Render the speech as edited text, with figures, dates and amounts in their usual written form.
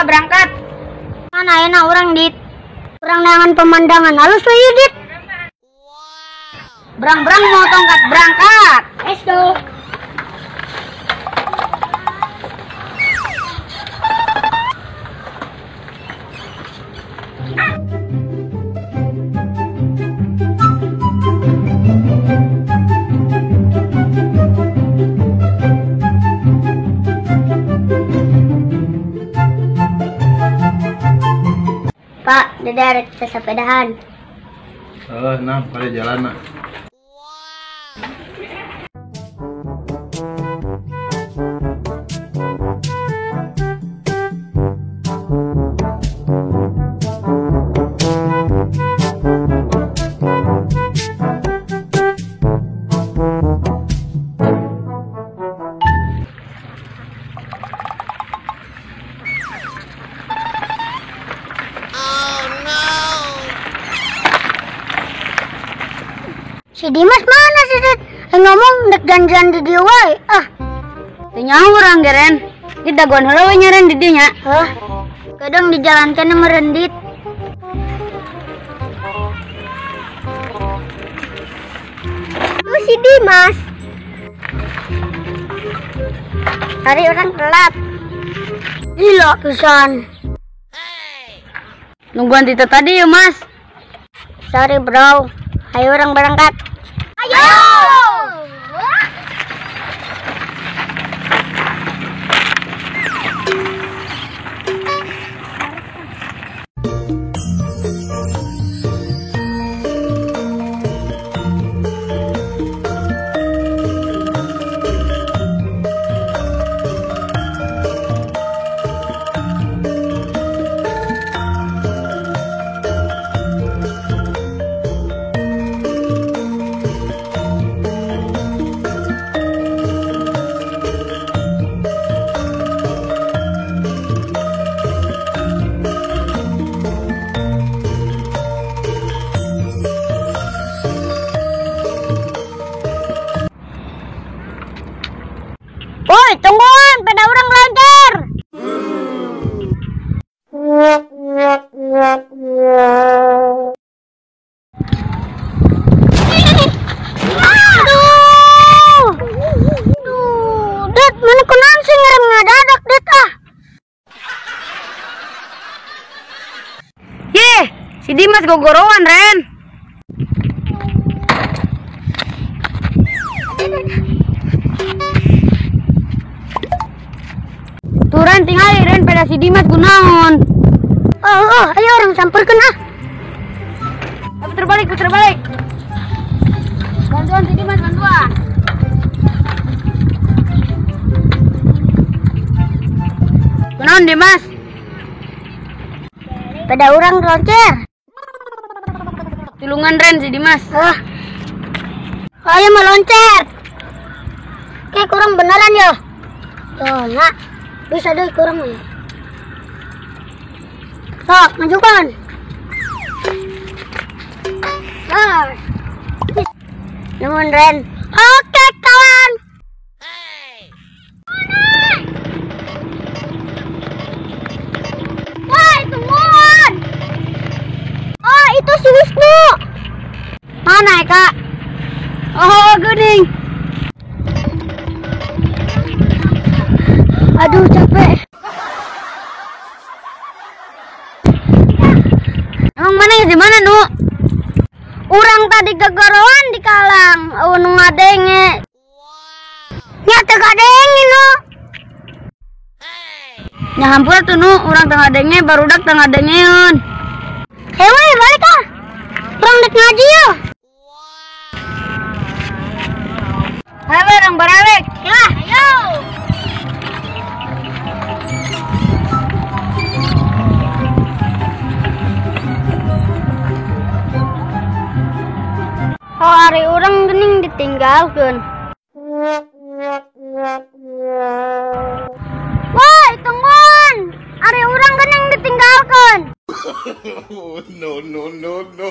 Ayo berangkat. Mana enak orang dit. Orang neangan pemandangan halus we dit. Berang-berang mau tongkat berangkat. Let's go. Pak, dede arek sepedahan. Oh, nah, pada jalan nak. Si Dimas mana sih, Dit? Ngomong dek janjian di dia wae. Ah. Teu nyaho urang ge, Ren. Di dagoan heula we nya Ren di dieu nya. Hah? Kadang di jalan keneh merendit. Tuh si Dimas. Tadi orang telat. Gila pisan. Nungguan Tito tadi ya, Mas. Sorry, bro. Ayo orang berangkat. Ayo! Woi, tungguan, peda orang lancar. Aduh. Aduh, Det, mana kunaon sih ngerem ngadadak, Det ah. Yeh, si Dimas gogorowan, Ren. Turan tinggal Ren pada si Dimas kunaon. Oh, ayo orang samperkeun ah. Puter balik, puter balik. Bantuan si Dimas, bantuan. Kunaon Dimas? Pada orang loncer. Tulungan Ren si Dimas. Ah. Ayo meloncer. Kayak kurang beneran ya. Tuh, nak. Bisa deh kurang ya. Sok, majukan. Nah. Nuhun Ren. Oke, kawan. Woi, tungguan. Oh, itu si Wisnu. Mana ya, Kak? Oh, geuning. Aduh, capek. Emang mana ya di mana, Nu? Urang tadi gegorowan di kalang, nu ngadenge. Nya teu ngadenge, Nu. Nya hampura tuh, Nu, urang teu ngadenge, barudak teu ngadengeun. Hewe, balik ah. Urang dek ngaji yo. Ayo, urang baralik. Ya, ayo. Oh, hari orang gening ditinggalkan. Woi, tungguan. Hari orang gening ditinggalkan. No, no, no, no.